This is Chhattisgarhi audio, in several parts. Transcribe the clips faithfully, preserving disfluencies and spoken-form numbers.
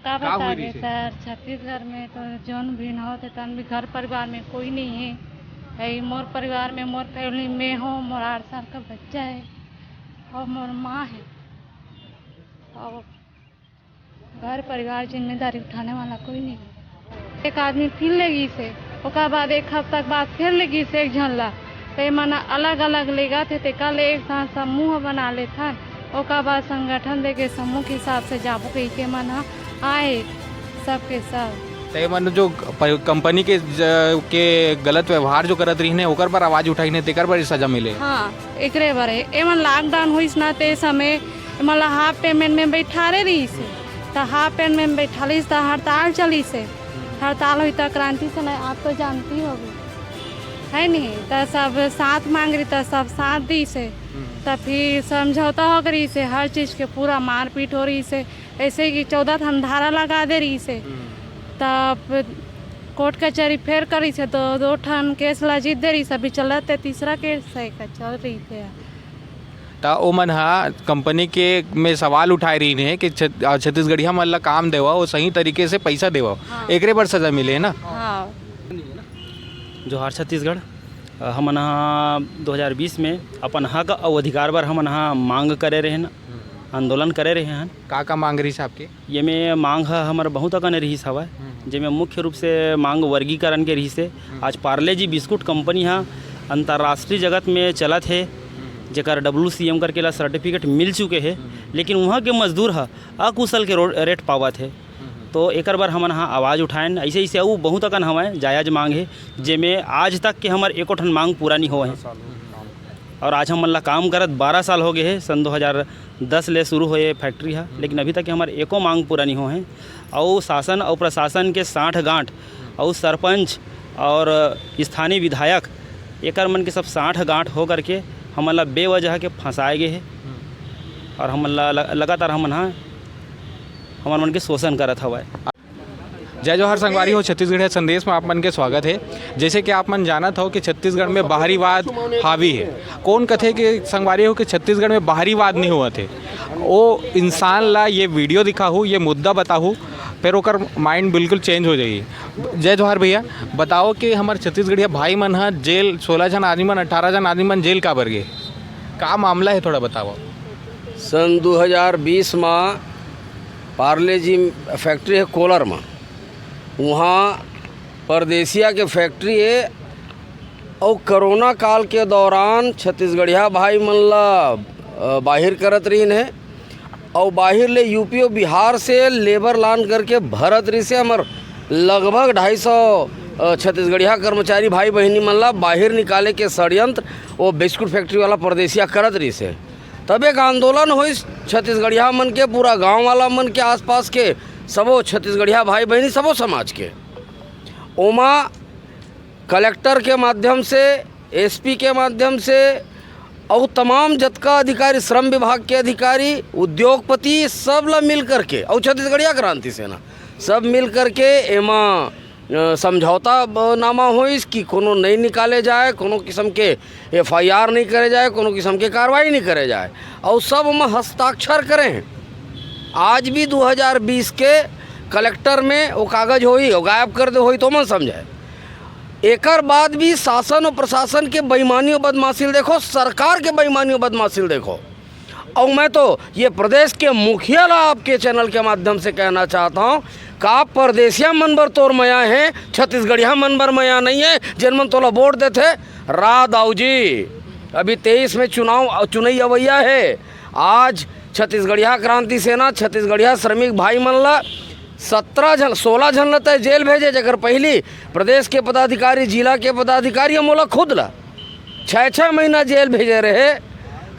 का का होय बताबे रहिसे? सर, छत्तीसगढ़ में तो जौन भी न होते तन भी घर परिवार में कोई नहीं है। है मोर परिवार में, मोर फैमिली में हो, मोर आठ साल का बच्चा है और मोर माँ है और घर परिवार जिम्मेदारी उठाने वाला कोई नहीं है। एक आदमी फिर ले गई से, ओकर बाद एक हफ्ता के बाद फिर ले गई से एक झन ला। तो ये मन अलग अलग लेगा थे, तेकर ले एक साथ समूह बना लेथन, ओकर बाद संगठन दे के समूह के हिसाब से जाबो कही के मन ह आए सबके सब। ते मन जो प- कंपनी के ज- के गलत व्यवहार जो करत रहिन हे, ओकर पर आवाज उठाइन हे, तेकर बर सजा मिले। हाँ, एकरे बर हे। एमन लॉकडाउन होइस ना, ते समय एमन ला हाफ पेमेंट में बैठारे रहिस हे, त हाफ पेमेंट में बैठालिस त हड़ताल चलिस हे। हड़ताल होई त क्रांति से नहीं, आप तो जानती होगी, है नहीं? त सब साथ मांग रही, त सब साथ दिस हे। त फिर समझौता हो गई से, हर चीज के पूरा मारपीट हो रही से, ऐसे कि चौदह ठन धारा लगा दे रही से। तब कोर्ट कचहरी फेर करी से, दो दो ठन केस ला जीत दे रही से, अभी चलत है तीसरा केस है का चल रही थे। त ओमन ह कंपनी के में सवाल उठाए रहिन हे कि छत- अ, छत्तीसगढ़िया मन ला काम देवा, वो सही तरीके से पैसा देवा, हाँ। एकरे बर सजा मिले हे ना। हाँ। जोहार छत्तीसगढ़। अ, हमन ह दो हज़ार बीस में अपन हक अउ अधिकार बर हमन ह मांग करे रहेन, आंदोलन करे रहे हन। का का मांग रहिस आपके? ये में मांग ह हमर बहुत अकन रिहिस हवय, जेमे मुख्य रूप से मांग वर्गीकरण के रिहिस हे। आज पार्ले जी बिस्कुट कंपनी ह अंतर्राष्ट्रीय जगत में चलत हे, जेकर डब्ल्यू सी एम करके ला सर्टिफिकेट मिल चुके हे, लेकिन उहाँ के मजदूर ह अकुशल के रो- रेट पावत हे। तो एकर बर हमन ह आवाज उठाएन। ऐसे ऐसे अउ बहुत अकन हवय जायज मांग हे, जेमे आज तक के हमर एको ठन मांग पूरा नहीं होए हे। और आज हमन ला काम करत बारह साल हो गए हे, सन दो हज़ार दस ले शुरू होए फैक्ट्री ह, लेकिन अभी तक के हमर एको मांग पूरा नहीं होए हे। अउ शासन अउ प्रशासन के साठ गांठ अउ सरपंच और स्थानीय विधायक एकर मन के सब साठ गांठ हो करके हमन ला बेवजह के फंसाए गए हे और हमन ला ल- लगातार हमन ह हमर मन के शोषण करत हवय। जय जोहार संगवारी हो, छत्तीसगढ़िया संदेश में आप मन के स्वागत हे। जैसे कि आप मन जानत हो कि छत्तीसगढ़ में बाहरीवाद हावी हे। कौन कथे कि संगवारी हो कि छत्तीसगढ़ में बाहरीवाद नहीं होवत हे, ओ इंसान ला ये वीडियो दिखाहू, ये मुद्दा बताहू, फिर ओकर माइंड बिल्कुल चेंज हो जाही। जय जोहार भैया, बताओ कि हमर छत्तीसगढ़िया भाई मन ह जेल, सोलह झन आदमी मन, अठारह झन आदमी मन जेल काबर गे, का मामला हे, थोड़ा बताओ। सन दू हज़ार बीस म पार्ले जी फैक्ट्री हे कोलर म, उहाँ परदेसिया के फैक्ट्री हे। अउ कोरोना काल के दौरान छत्तीसगढ़िया भाई मन ला अ, बाहिर करत रहिन हे। अउ बाहिर ले यूपी अउ बिहार से लेबर लान करके भरत रहिस हे। हमर लगभग ढाई सौ अ, छत्तीसगढ़िया कर्मचारी भाई बहिनी मन ला बाहिर निकाले के षड्यंत्र वो बिस्कुट फैक्ट्री वाला परदेसिया करत रहिस हे। तब एक आंदोलन होइस छत्तीसगढ़िया मन के, पूरा गांव वाला मन के, आसपास के सबो छत्तीसगढ़िया भाई बहिनी, सबो समाज के। ओमा कलेक्टर के माध्यम से, एसपी के माध्यम से, अउ तमाम जतका अधिकारी, श्रम विभाग के अधिकारी, उद्योगपति, सब ला मिल करके, अउ छत्तीसगढ़िया क्रांति सेना, सब मिल करके एमा अ, समझौता ब- नामा होइस कि कोनो नहीं निकाले जाए, कोनो किस्म के एफआईआर नहीं करे जाए, कोनो किस्म के कार्रवाई नहीं करे जाए, अउ सब ओमा हस्ताक्षर करे हैं। आज भी दू हज़ार बीस के कलेक्टर में वो कागज होई, वो गायब कर दे होई तो मन समझे। एकर बाद भी शासन और प्रशासन के बेईमानी और बदमाशी ल देखो, सरकार के बेईमानी और बदमाशी ल देखो। और मैं तो ये प्रदेश के मुखिया ला आपके चैनल के माध्यम से कहना चाहता हूँ, का परदेसिया मन बर तोर मया है, छत्तीसगढ़िया मन बर मया नहीं है, जेन मन तोला वोट देथे। रा दाऊ जी, अभी तेईस में चुनाव, चुनई अवैया है। आज छत्तीसगढ़िया क्रांति सेना, छत्तीसगढ़िया श्रमिक भाई मन ला सत्रह झन, सोलह झन ला तय जेल भेजे, जेकर पहली प्रदेश के पदाधिकारी, जिला के पदाधिकारी, मोला खुद ला छः छः महीना जेल भेजे रहे।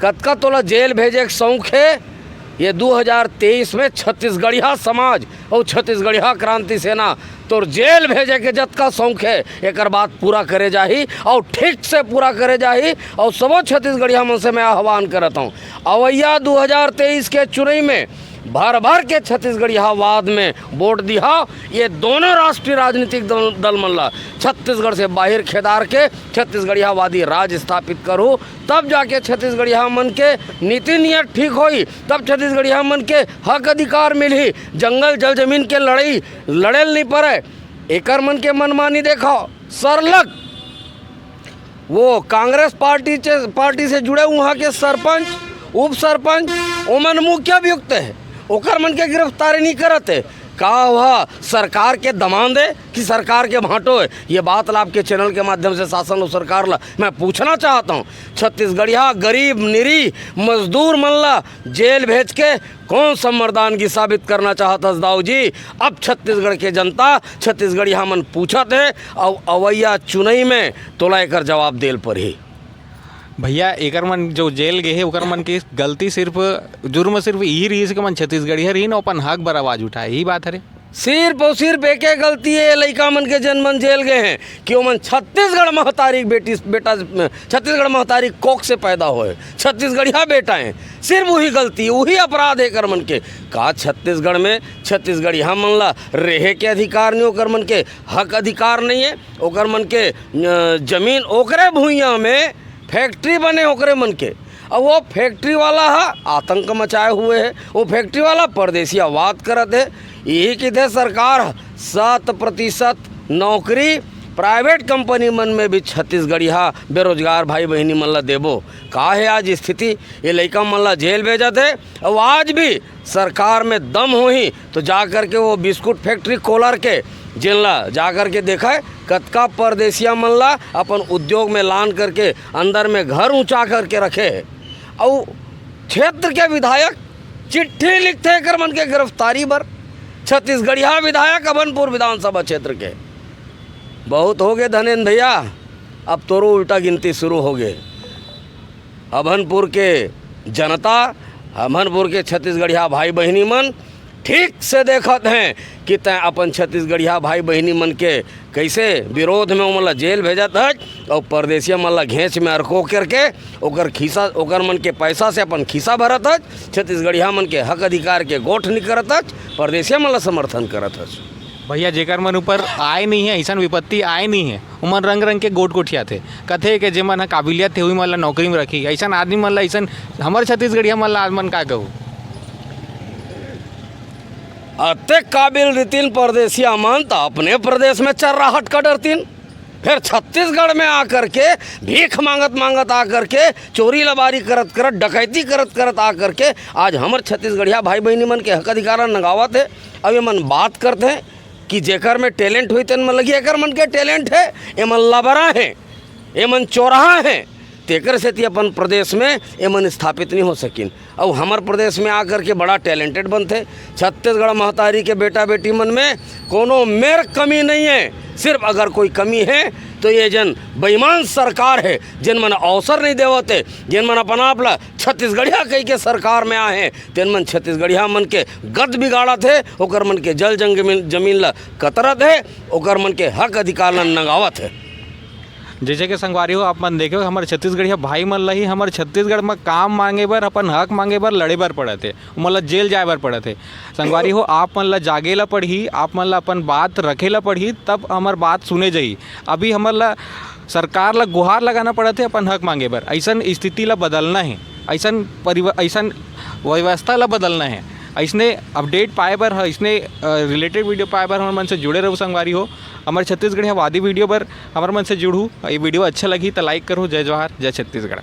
कतका तोला जेल भेजे के शौक है? ये दू हज़ार तेईस में छत्तीसगढ़िया समाज और छत्तीसगढ़िया क्रांति सेना तोर जेल भेजे के जतका शौक है, एकर बात पूरा करे जाही और ठीक से पूरा करे जाही। और सबो छत्तीसगढ़िया मन से मैं आह्वान करत हूँ, अवैया दू हज़ार तेईस के चुनई में भर भर के छत्तीसगढ़ियावाद में वोट दिहा। ये दोनों राष्ट्रीय राजनीतिक दल, दल मन ला छत्तीसगढ़ से बाहिर खेदार के छत्तीसगढ़ियावादी राज स्थापित करू, तब जाके छत्तीसगढ़िया मन के नीति नियत ठीक होई, तब छत्तीसगढ़िया मन के हक अधिकार मिलही। जंगल जल जमीन के लड़ाई लड़े ल नहीं पड़े, एकर मन के मनमानी देखो। सरलग वो कांग्रेस पार्टी से, पार्टी से जुड़े उहाँ के सरपंच, उप सरपंच, ओमन मुख्य अभियुक्त है, ओकर मन के गिरफ्तारी नहीं करत है। का वह सरकार के दमांद है कि सरकार के भांटो है? ये बात ला आपके चैनल के माध्यम से शासन और सरकार ला मैं पूछना चाहता हूँ। छत्तीसगढ़िया गरीब निरीह मजदूर मन ला जेल भेज के कौन सम्मर्दानगी साबित करना चाहत हस दाऊ जी? अब छत्तीसगढ़ के जनता, छत्तीसगढ़िया मन पूछत हे, अउ अवैया चुनई में तोला एकर जवाब देल परही। भैया, एकर मन जो जेल गे हे, ओकर मन के गलती सिर्फ, जुर्म सिर्फ यही रहिस कि मन छत्तीसगढ़िया रहिन, अपन हक बर आवाज उठाए, यही बात हरे। सिर्फ और सिर्फ एक गलती है लइका मन के, जेन मन जेल गए हैं, कि ओमन छत्तीसगढ़ महतारी बेटी बेटा, छत्तीसगढ़ महतारी कोख से पैदा होए, छत्तीसगढ़िया बेटा हैं। सिर्फ वही गलती, वही अपराध है एकर मन के। का छत्तीसगढ़ में छत्तीसगढ़िया मन ला रेहे के अधिकार नहीं, ओकर मन के हक अधिकार नहीं है? ओकर मन के, अ, जमीन ओकरे भुइयां में फैक्ट्री बने ओकरे मन के, और वो फैक्ट्री वाला हा आतंक मचाए हुए है, वो फैक्ट्री वाला परदेसियावाद करत है। यही किथे सरकार शत प्रतिशत नौकरी प्राइवेट कंपनी मन में भी छत्तीसगढ़िया बेरोजगार भाई बहिनी मन ला देबो। का है आज स्थिति? ये लइका मन ला जेल भेजत है, और आज भी सरकार में दम होही तो जा करके वो बिस्कुट फैक्ट्री कोलर के जेन ला जा करके देखा है, कतका परदेसिया मन ला अपन उद्योग में लान करके अंदर में घर ऊंचा करके रखे है। और क्षेत्र के विधायक चिट्ठी लिखते एकर मन के गिरफ्तारी बर। छत्तीसगढ़िया विधायक अभनपुर विधानसभा क्षेत्र के। बहुत हो गए धनेन भैया, अब तोरो उल्टा गिनती शुरू हो गए। अभनपुर के जनता, अभनपुर के छत्तीसगढ़िया भाई बहिनी मन ठीक से देखत हैं कि तैं अपन छत्तीसगढ़िया भाई बहिनी मन के कैसे विरोध में ओमन ला जेल भेजत हच और परदेसिया मन ला घेंच में अरको करके ओकर खीसा, ओकर मन के पैसा से अपन खीसा भरत हच, छत्तीसगढ़िया मन के हक अधिकार के गोठ नहीं करत हच, परदेसिया मन ला समर्थन करत हच। भैया, जेकर मन ऊपर आय नहीं है, ऐसन विपत्ति आय नहीं है, उमन रंग रंग के गोठ गोठियाथे। कथे के जेमन ह काबिलियत हे, उही मन ला नौकरी में रखी। ऐसन आदमी मन ला, ऐसन हमर छत्तीसगढ़िया मन ला, आज मन का कहू? अतेक काबिल रितिन परदेसिया मन, त अपने प्रदेश में चर्राहट कटरतिन। फिर छत्तीसगढ़ में आकर के भीख मांगत मांगत आकर के, चोरी लबारी करत करत, डकैती करत करत आकर के आज हमर छत्तीसगढ़िया भाई बहिनी मन के हक अधिकार नंगावत है। अब ये मन बात करते हैं कि जेकर में टैलेंट हुई तेन मन लगी, एकर मन के टैलेंट है, एमन लबरा हैं, एमन चोरहा हैं, तेकर सेती अपन प्रदेश में एमन स्थापित नहीं हो सकिन। अउ हमर प्रदेश में आकर के बड़ा टैलेंटेड बनथे। छत्तीसगढ़ महतारी के बेटा बेटी मन में कोनो मेर कमी नहीं है। सिर्फ अगर कोई कमी है तो ये जन बेईमान सरकार है, जिन मन अवसर नहीं देवत है, जिन मन अपन आप ला छत्तीसगढ़िया कही के सरकार में आए हैं, तेन मन छत्तीसगढ़िया मन के गत बिगाड़त है, ओकर मन के जल जंगमीन जमीन ला कतरत है, ओकर मन के हक अधिकार ला नंगावत है। जैसे कि संगवारी हो, आप मन देखे हो, हमर छत्तीसगढ़िया भाई मन ला ही हमर छत्तीसगढ़ में काम मांगे बर, अपन हक मांगे बर, लड़े बर पड़त हे, ओमन ला जेल जाए बर पड़त हे। संगवारी हो, आप मन ला जागे ला पड़ही, आप मन ला अपन बात रखे ला पड़ही, तब हमर बात सुने जाही। अभी हमर ला सरकार ला गुहार लगाना पड़त हे अपन हक मांगे बर। ऐसन स्थिति ला बदलना है, ऐसन परिव-, ऐसन व्यवस्था ला बदलना है। ऐसने अपडेट पाए बर, ऐसने, अ, रिलेटेड वीडियो पाए बर हमर मन से जुड़े रहू संगवारी हो। हमर छत्तीसगढ़िया वादी वीडियो बर हमर मन से जुड़हू। ये वीडियो अच्छा लगी तो लाइक करो। जय जोहार, जय छत्तीसगढ़।